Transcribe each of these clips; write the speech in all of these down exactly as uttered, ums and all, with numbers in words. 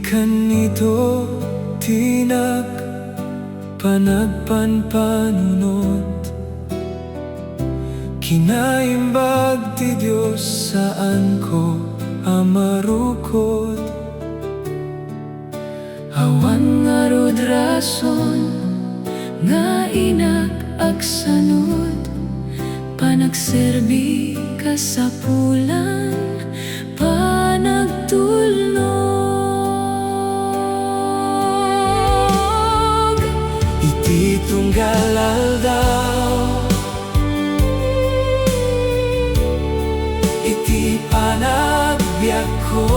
Kanito ti nak panagpanpanunot, kinaimbag ti Dios, saanko a marukot. Awan ngarud rason nga inak agsanud, panagserbi, kasapulan, panagtulnog. Iti tunggal aldaw, iti panagbiagko,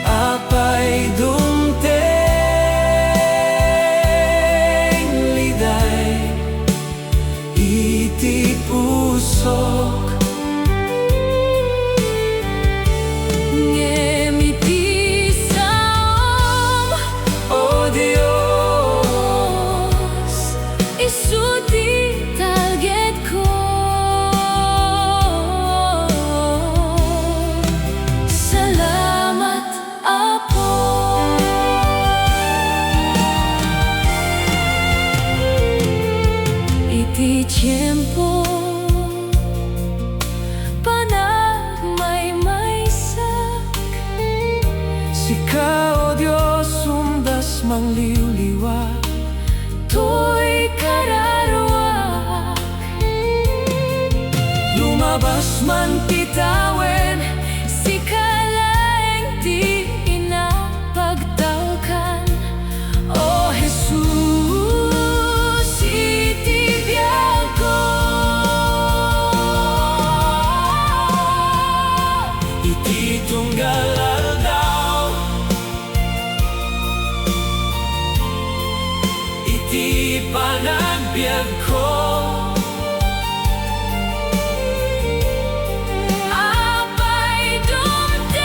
apay dumteng liday iti pusok. Ngem iti saom, O Dios, isu ti talgedko. Salamat, Apo. Iti tiempo panagmaymaysak, sika, O Dios, umdas mangliwliwa toy kararuak. Lumabas man ti tawen, sika laeng ti inapagtalkan. O Jesus, iti biagko, iti tunggal aldaw, iti panagbiagko, apay dumteng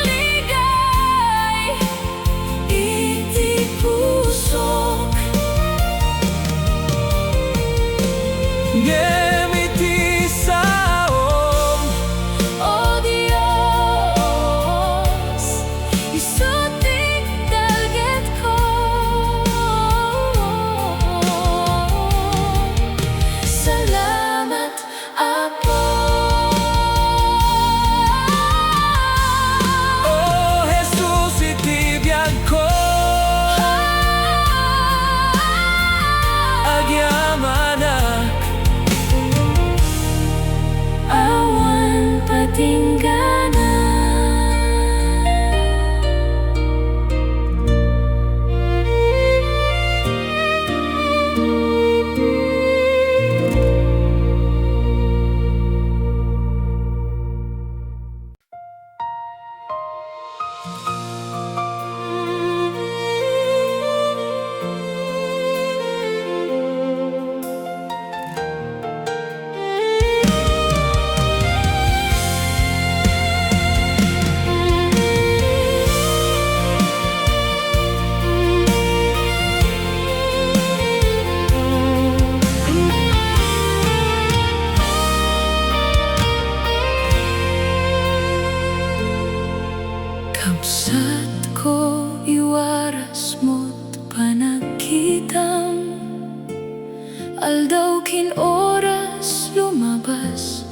liday iti pusok. Ngem iti saom, O Dios, isu ti talgedko. Salamat, Apo. O Jesus, iti biagko, agyamanak, awan patinggana. Kabsatko, iwaras met panagkitam. Aldaw ken oras lumabas,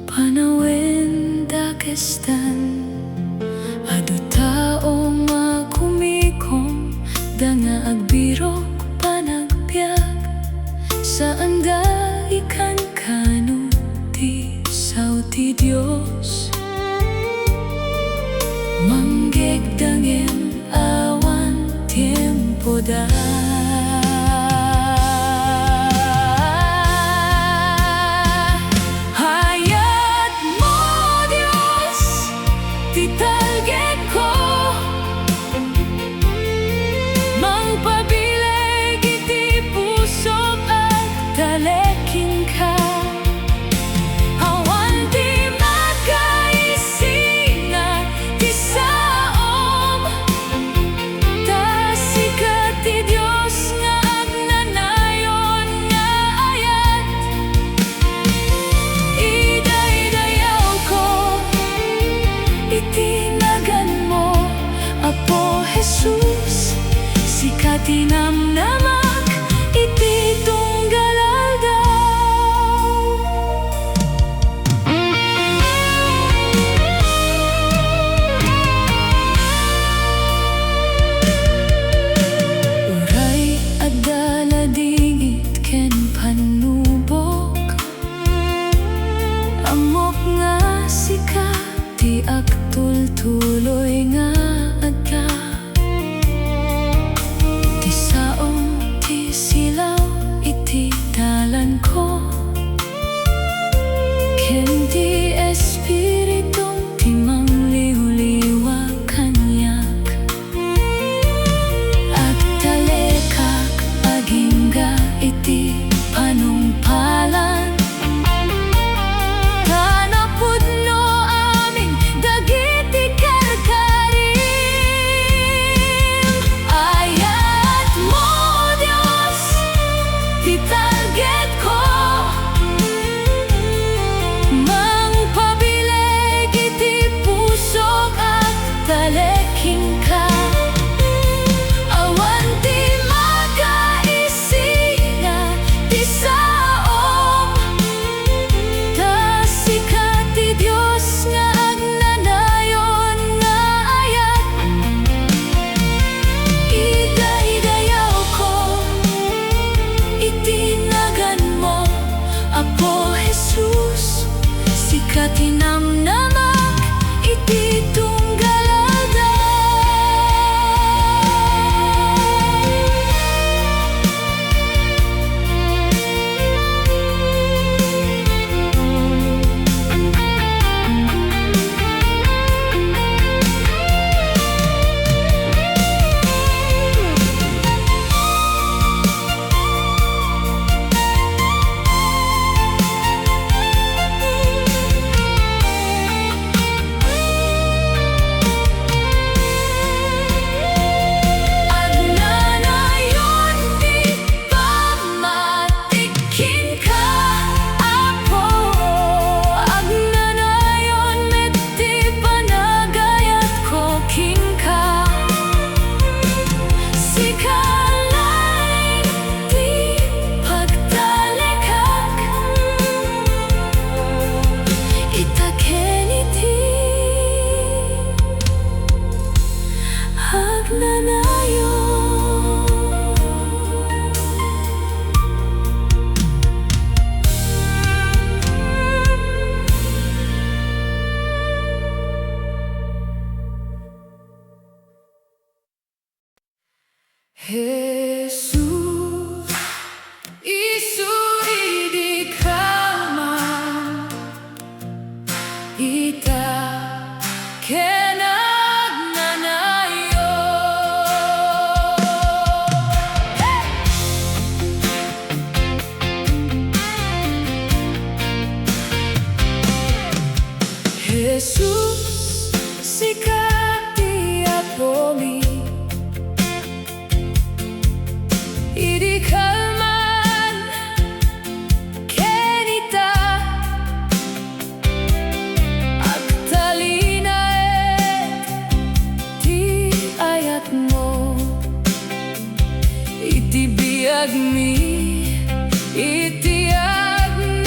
panawen dakesdan. Adu tao nga kumikom, da nga agbirok panagbiag. Saanda ikankano ti sao ti Dios. Manggegda ngem awan tiempoda. Hayatmo, Dios, ti talgedko. Mangpabileg iti pusok, agtalek kenka. Awan ti makaisina ti sao Tinamnamak iti tunggal aldaw. Uray adda ladingit ken pannubok, ammok nga sika ti agtultuloy nga adda. Ti saom ti silaw iti dalanko, ken ti Espiritum ti mangliwliwa kaniak. Agtalekak agingga iti panungpalan, ta napudno amin dagiti karkarim. Ayatmo, Dios, ti targetko. Mangpabileg iti pusok, agtalek kenka. Awan ti makaisina ti saom, ta sika ti Dios nga agnanayon nga ayat. Idaydayawko iti naganmo, Apo Jesus, sika ti namnamak iti tunggal aldaw. Agnanayon ti pammatik kenka, Apo, agnanayon met ti panagayatko kenka. Sika laeng ti pagtalekak, ita ken iti agnanayon. Jesus, isu idi kalman, ita ken agnanayon. Jesus, sika ti Apomi. Idi kalman ken ita, agtalinaed ti ayatmo iti biagmi iti agnanayon.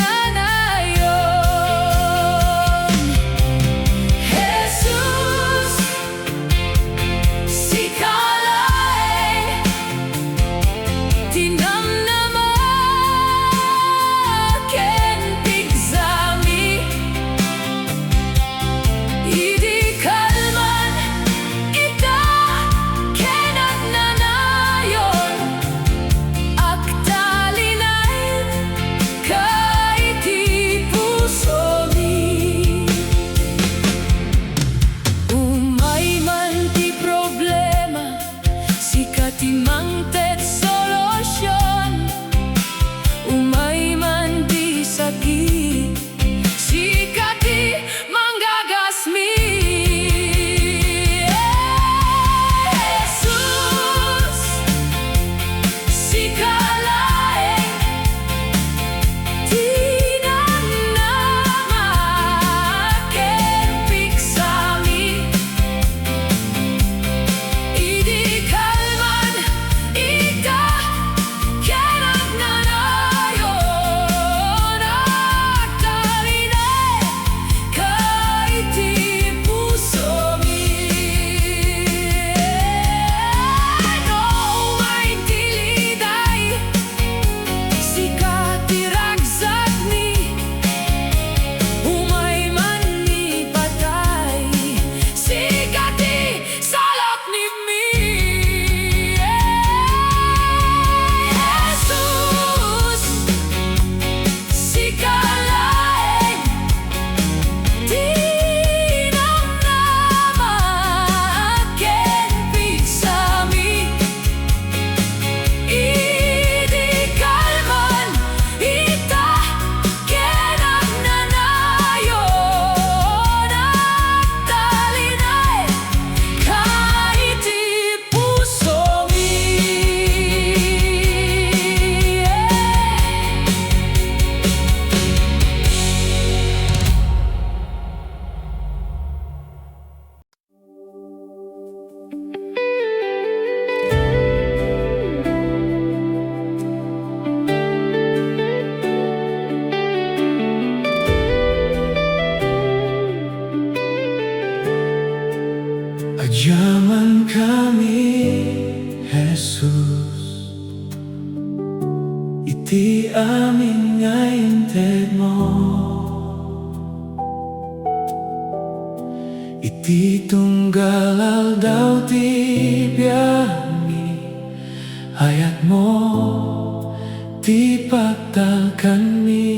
Iti tunggal aldaw ti biagmi, ayatmo ti pagtalkanmi.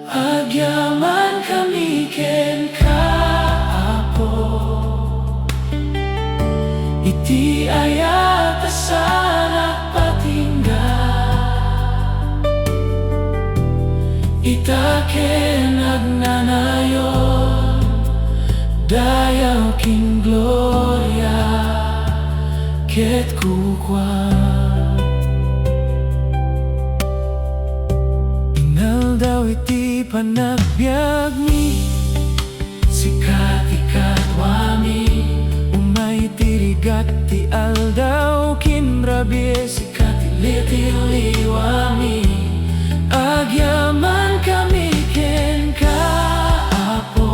Agyamankami kenka, Apo, iti ayat a saan a patingga. Ita ken agnanayon, dayaw ken gloria ket kukua. Inaldaw iti panagbiagmi, sika ti kaduami. Umay ti rigat ti aldaw ken rabii, sika ti litiliwami. Agyamankami kenka, Apo,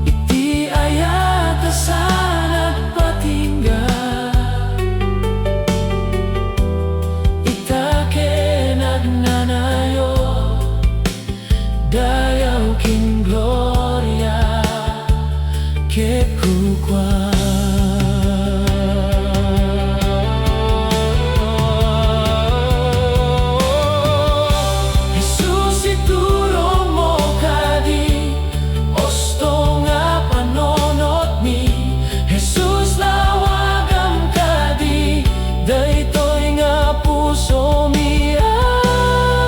iti ayat a saan a patingga. Ita ken agnanayon, dayaw ken gloria ket kukua. Jesus, iturongmo kadi, usto nga panunotmi. Jesus, lawagam kadi, daytoy nga pusomi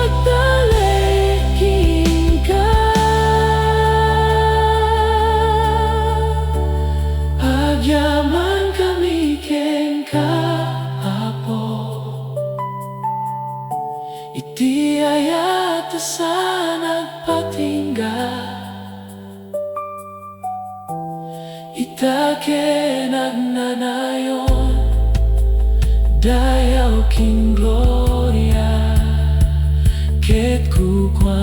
agtalek kenka. Agyamankami kenka, Apo, iti ayat a saan a patingga. Ita ken agnanayon, dayaw ken gloria ket kukua.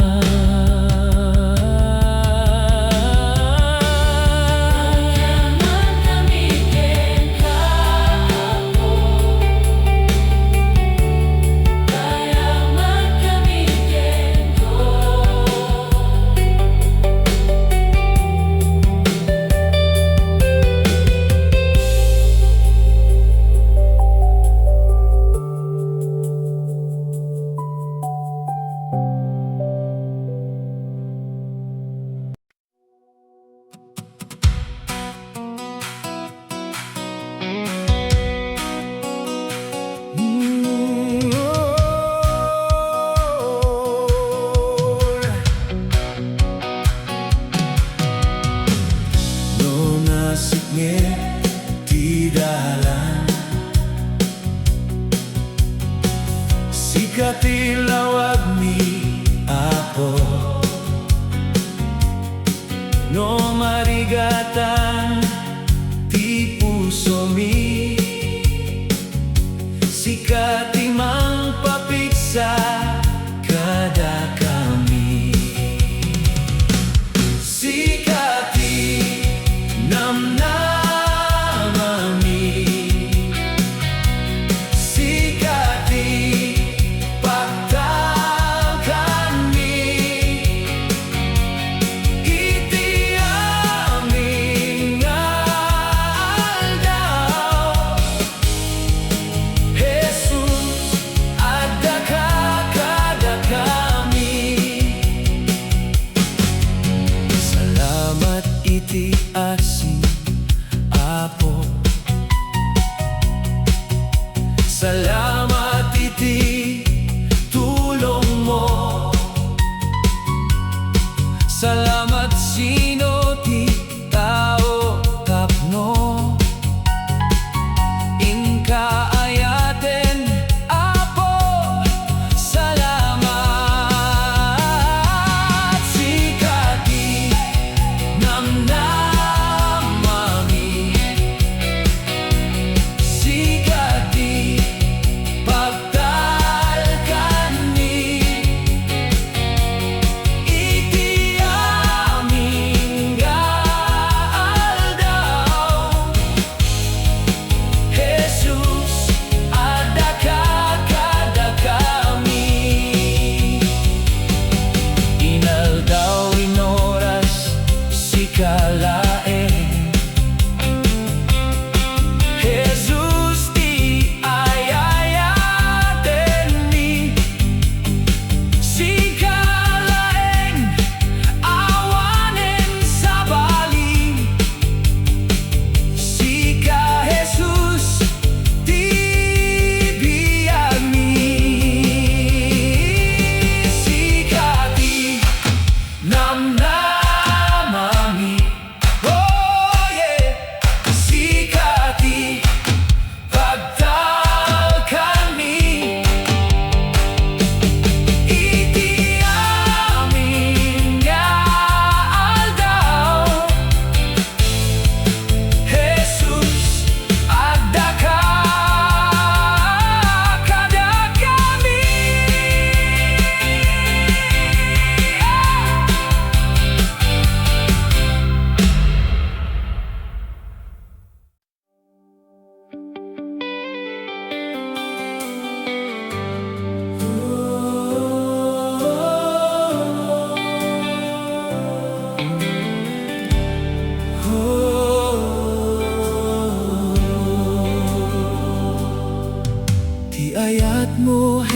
No nasipnget ti dalan, sika ti lawagmi, Apo. No marigatan ti pusomi, sika ti mangpapigsa kadakami. Sika ti namnamami, sika ti pagtalkanmi.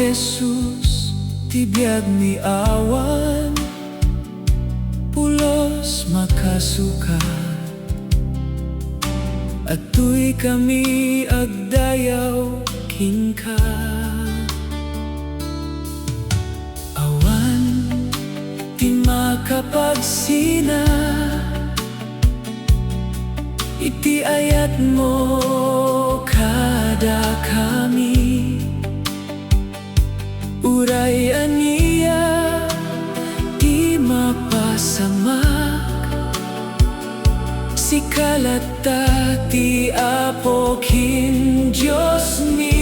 Jesus, ti biagmi awan pulos makasukat. Adtoykami agdayaw kenka. Awan ti makapagsina iti ayatmo kadakami. Uray ania ti mapasamak, sika latta ti Apo ken Diosmi.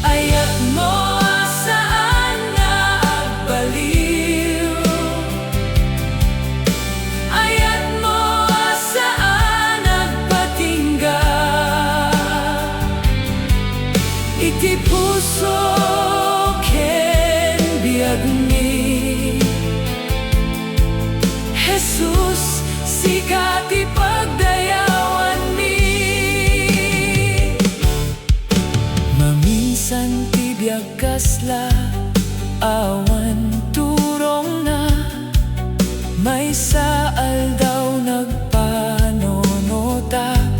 Ayatmo a saan nga agbaliw, ayatmo a saan agpatingga iti puso ken biagmi. Jesus, sika ti pagdayawanmi. Maminsan ti biag kasla awan turongna, maysa aldaw nagpanunotak.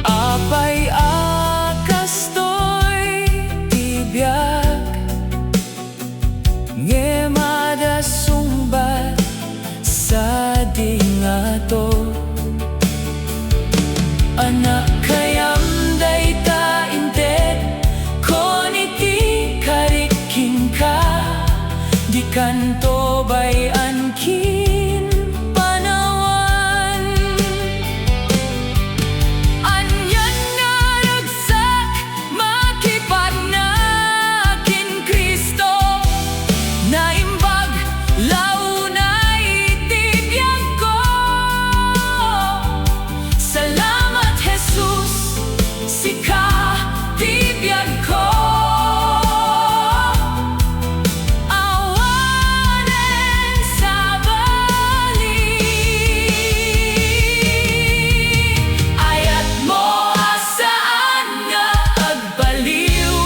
Apay a kastoy ti biag, ngem adda sungbat sadingato. Anak, kayam dayta inted, kun iti karik kenka, dikanto bay-an ken panawan. Anian nga ragsak makipatna ken Cristo, naimbag la unay ti biagko. Salamat, Jesus, sika ti biagko. Awanen sabali, ayatmo a saan nga agbaliw,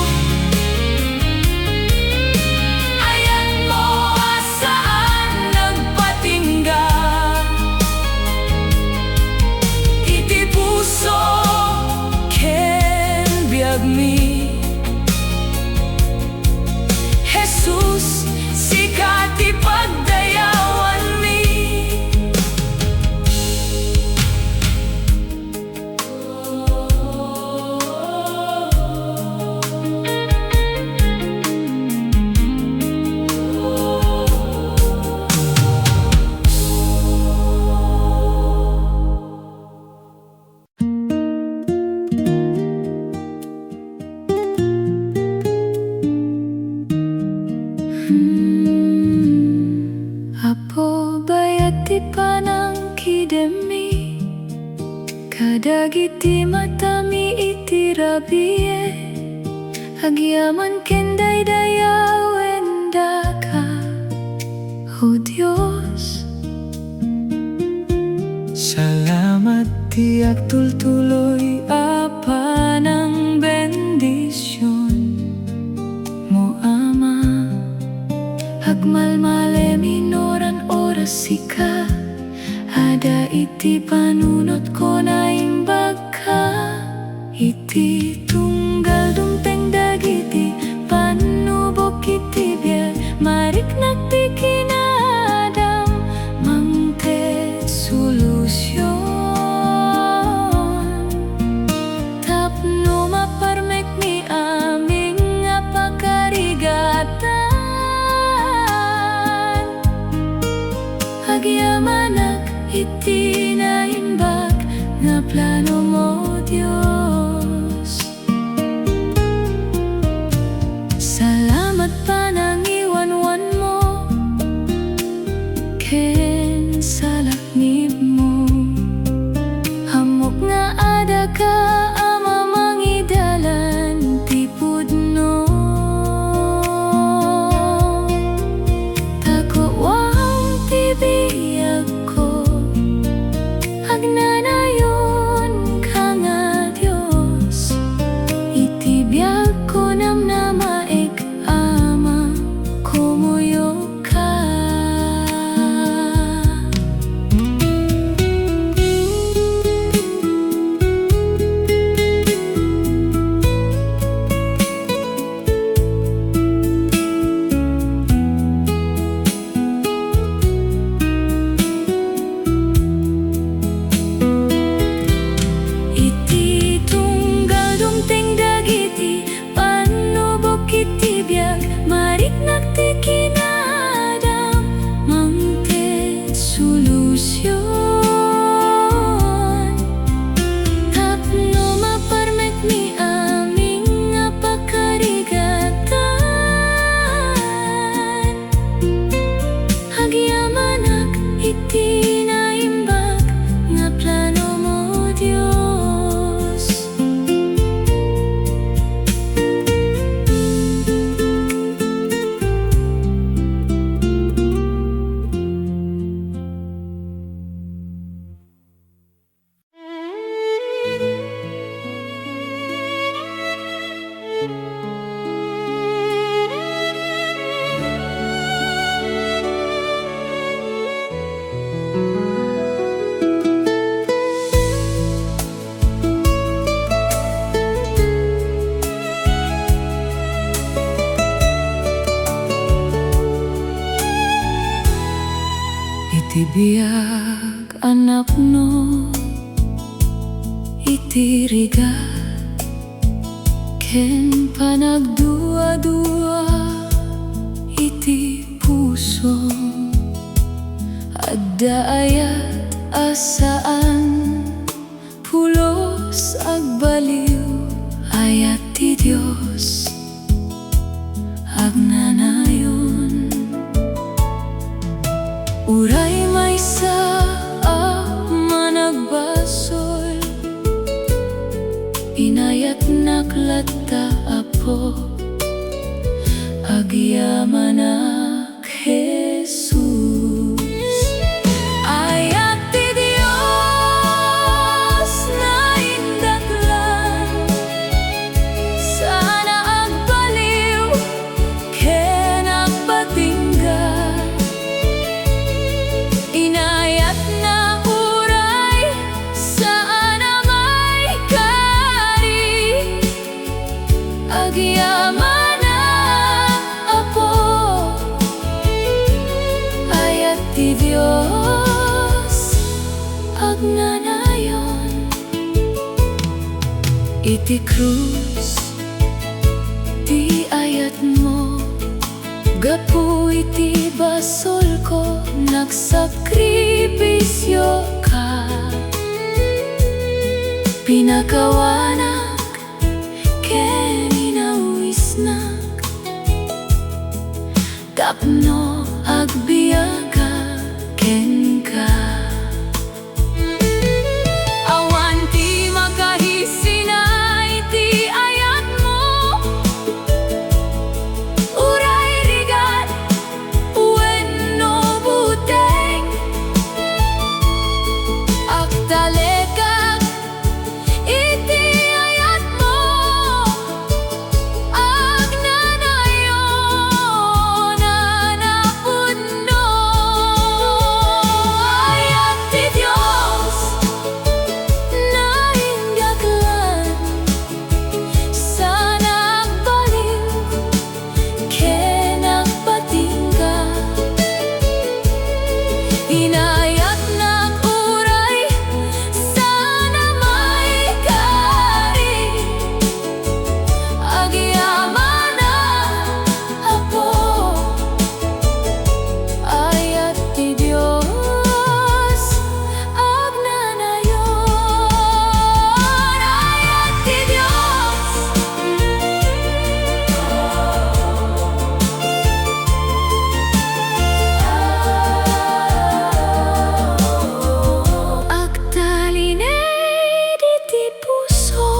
ayatmo a saan nagpatingga iti puso ken biagmi. Jesus, sika ti pagdayawanmi. Hmm, Apo, bayat ti panangkidemmi kadagiti matami iti rabii. Agyaman ken daydayawen daka, O Dios. Salamat ti agtultuloy a panangbendisionmo, Ama. Agmalmalem inoran oras sika, adda iti panunotko, naimbagka. Iti tunggal dumteng dagiti pannubok iti biag, mariknak ti kinaadam, mangted solusion. Tapno maparmek mi amin nga pakarigatan, agyamanak iti naimbag nga planomo, Dios. Salamat panangiwanwanmo ken salaknibmo. Ammok nga adda ka, Ama, mangidalan ti pudno. Ta kuam ti biagko, Biag a napno iti rigat ken panagduadua iti pusom. Adda ayat a saan pulos agbaliw, ayat ti Dios agnanayon. Uray maysa a managbasol, inayatnak latta, Apo, agyamanak, Jesus. Ayat ti Dios, naindaklan, saan a agbaliw ken agpatingga. Inayatna uray saan a maikari, agyamanak, Apo. Ayat ti Dios agnanayon. Iti krus ti ayatmo, gapu iti basolko, nagsakripisioka. Pinakawanak ken inawisnak tapno agbiagak kenka. Awan ti makaisina iti ayatmo, uray rigat wenno buteng. Agtalekak iti ayatmo, agnanayon a napudno. Ayat ti Dios, naindaklan, saan a agbaliw ken agpatingga. Inayatnak uray saan a maikari, agyamanak, Apo. Ayat ti Dios agnanayon. Ayat ti Dios. Agtalined iti puso.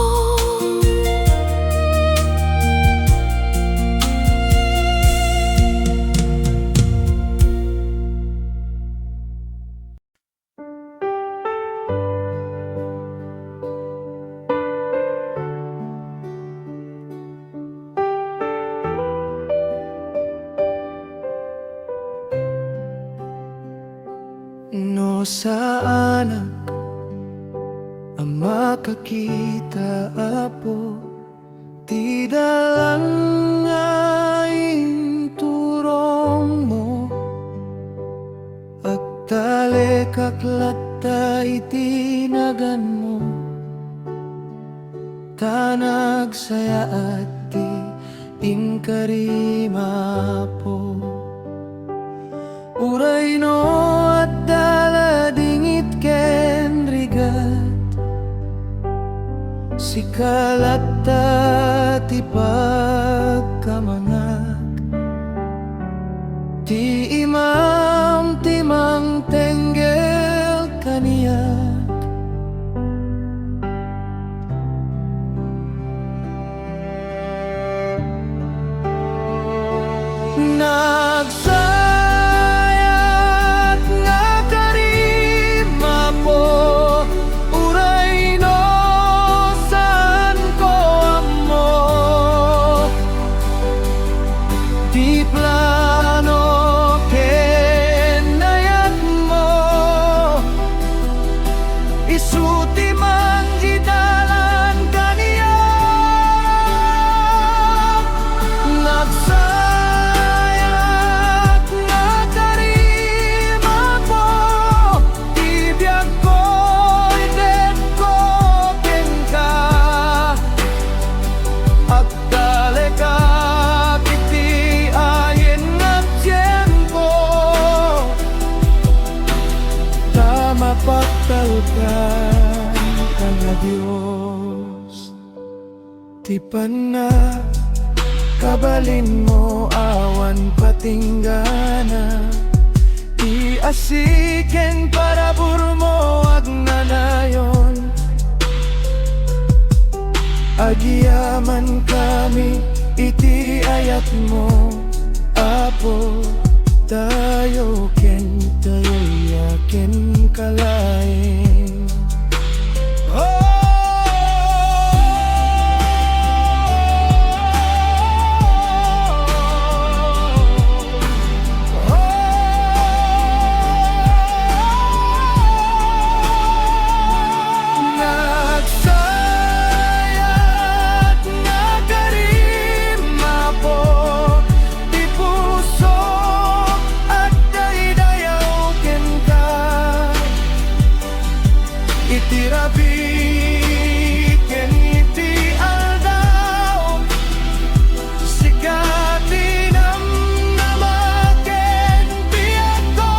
No saanak a makakita, Apo, ti dalan nga inturongmo, agtalekak latta iti naganmo. Ta nagsayaat ti inkarim, Apo. Uray no adda la dingit ken rigat, sika latta ti pagkamangak. Ti imam ti mangtenggel kaniak. Nagsayat nga karim, Apo, uray no saanko ammo ti plano ken ayatmo. Isu ti mangidalan kaniak. Nagsayat Dios. Ti pannakabalinmo awan patinggana, ti asi ken paraburmo agnanayon. Agyamankami iti ayatmo, Apo, tayo ken tayo ya ken kalaeng. Oh! Nagsayat nga karim, Apo, ti pusok agdaydayaw kenka. Iti rabii ken iti aldaw, sika ti namnama ken biagko.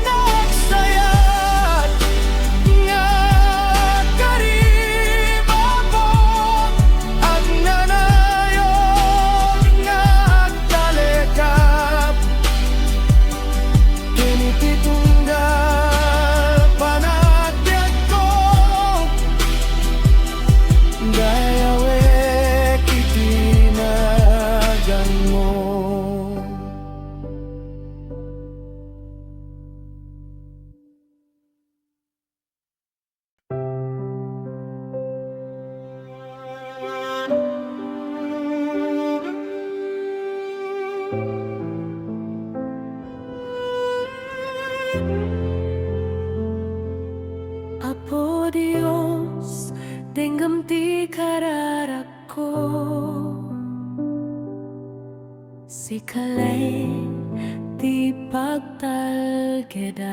Nagsayat nga karim, Apo, agnanayon nga agtalekak. Ken iti tunggal panagbiagko, dayawek iti naganmo. Apo Dios, denggem ti kararakko. Sika laeng ti pagtalgedak.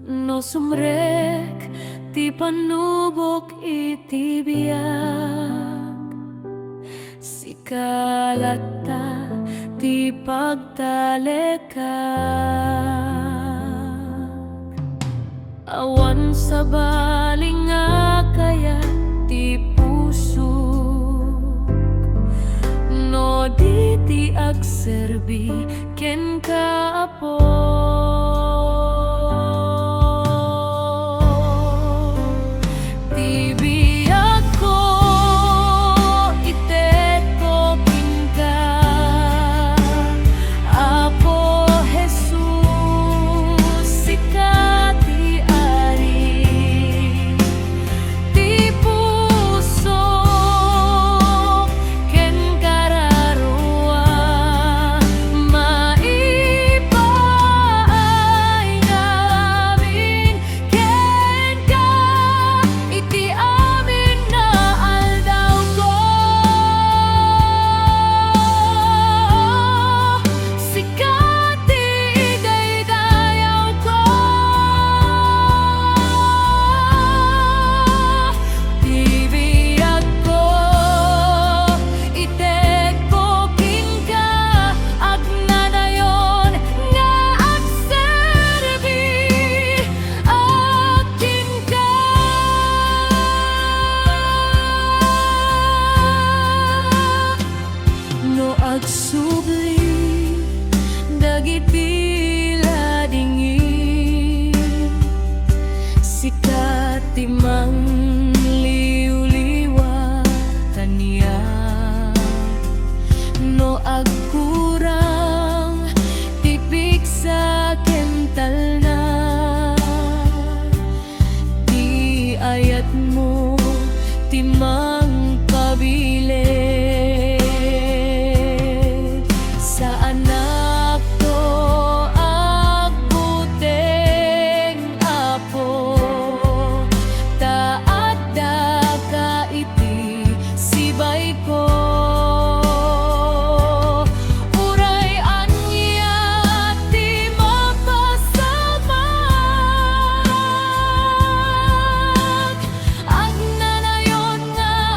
No sumrek ti pannubok iti biag, sika latta ti pagtalekak. Awan sabali nga kayat ti pusok no di ti agserbi kenka, Apo. Ti biagko, itekko kenka, Apo Jesus, sika ti Ari. Ti pusok ken kararuak, maipaay ngamin kenka iti amin nga aldawko. Sika ti idaydayawko. Ti biagko, itekko kenka, agnanayon nga agserbi kenka. No agsubli dagiti ladingit, sika ti mangliwliwa kaniak. No agkurang ti pigsa ken talna, ti ayatmo ti mangkabilin. Saanakto agbuteng, Apo, ta addaka iti sibayko. Uray ania ti mapasamak, agnanayon nga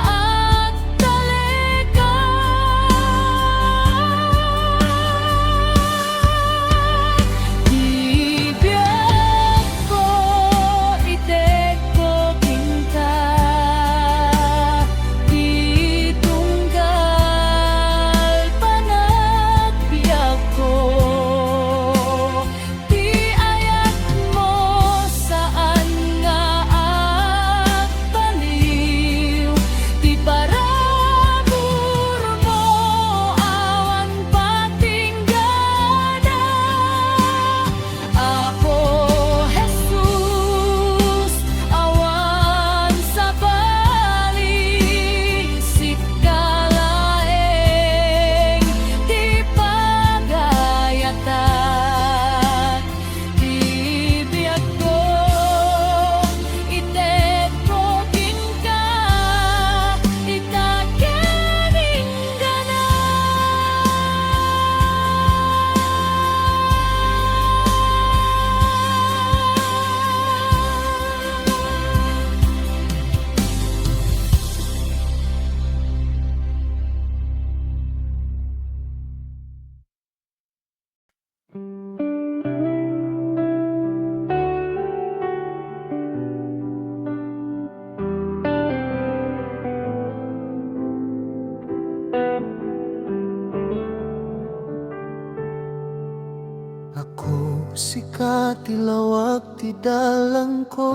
ti lawag ti dalangko.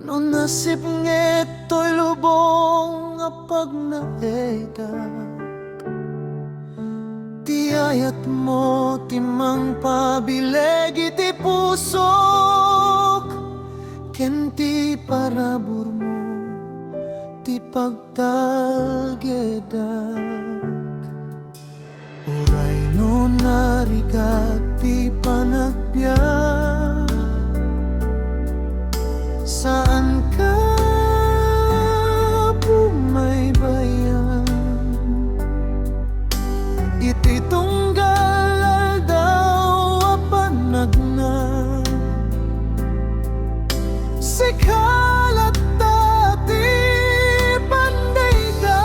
No nasipnget toy lubong a pagnaedak, ti ayatmo ti mangpabileg iti pusok, ken ti paraburmo ti pagtalgedak. Uray no narigat ti panagbiag, saanka bumaybayan iti tunggal aldaw a panagna. Sika latta ti pandayda.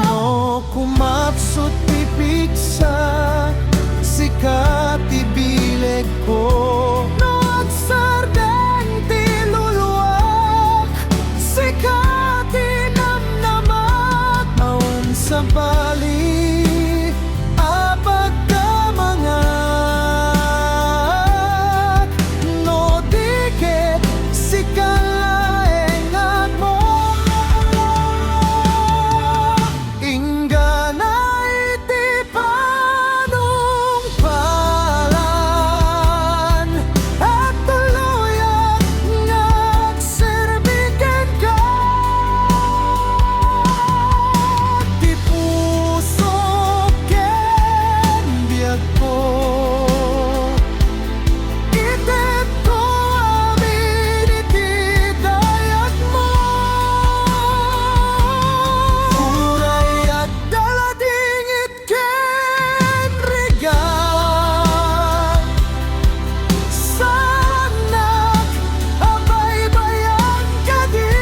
No kumapsut ti pigsa, sika ti bilegko. No agsardeng ti luluak, sika ti namnamak. Awan sabali a pagdamangak, no di ket sika laeng admo. Inggana iti panungpalan, agtuloyak nga agserbi kenka. Ti pusok ken biagko, itedko amin iti dayagmo. Uray agdala dingit ken rigat, saannak a baybayan kadi.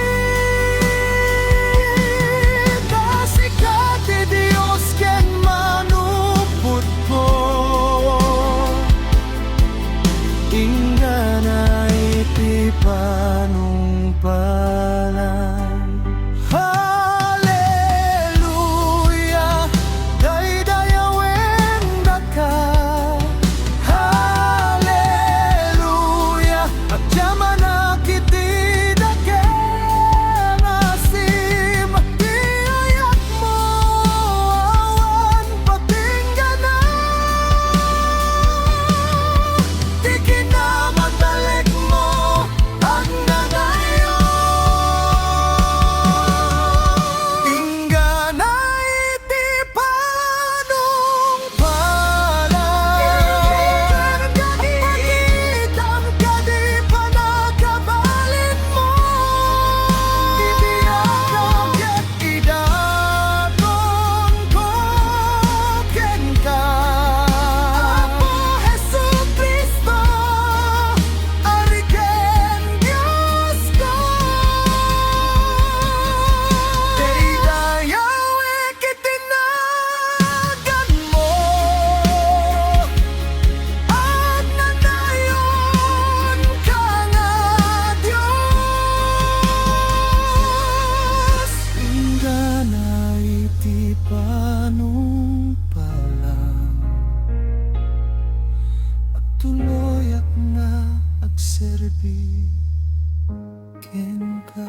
Ta sika ti Dios ken manupotko. Inggana iti panungpalan. Haleluya! Daydayawen daka. Haleluya! Agyamanak iti dakem a sim. Ti ayatmo awan patinggana. Ti kinamatalekmo agnanayon. Inggana iti panungpalan. Ipakitam kadi panakabalinmo. Iti anak ket idatonko kenka. Apo Jesu-Cristo, Ari ken Diosko, daydayawek iti naganmo. Agnanayonka nga Dios. Inggana iti panungpalan, agtuloyak nga agserbi kenka.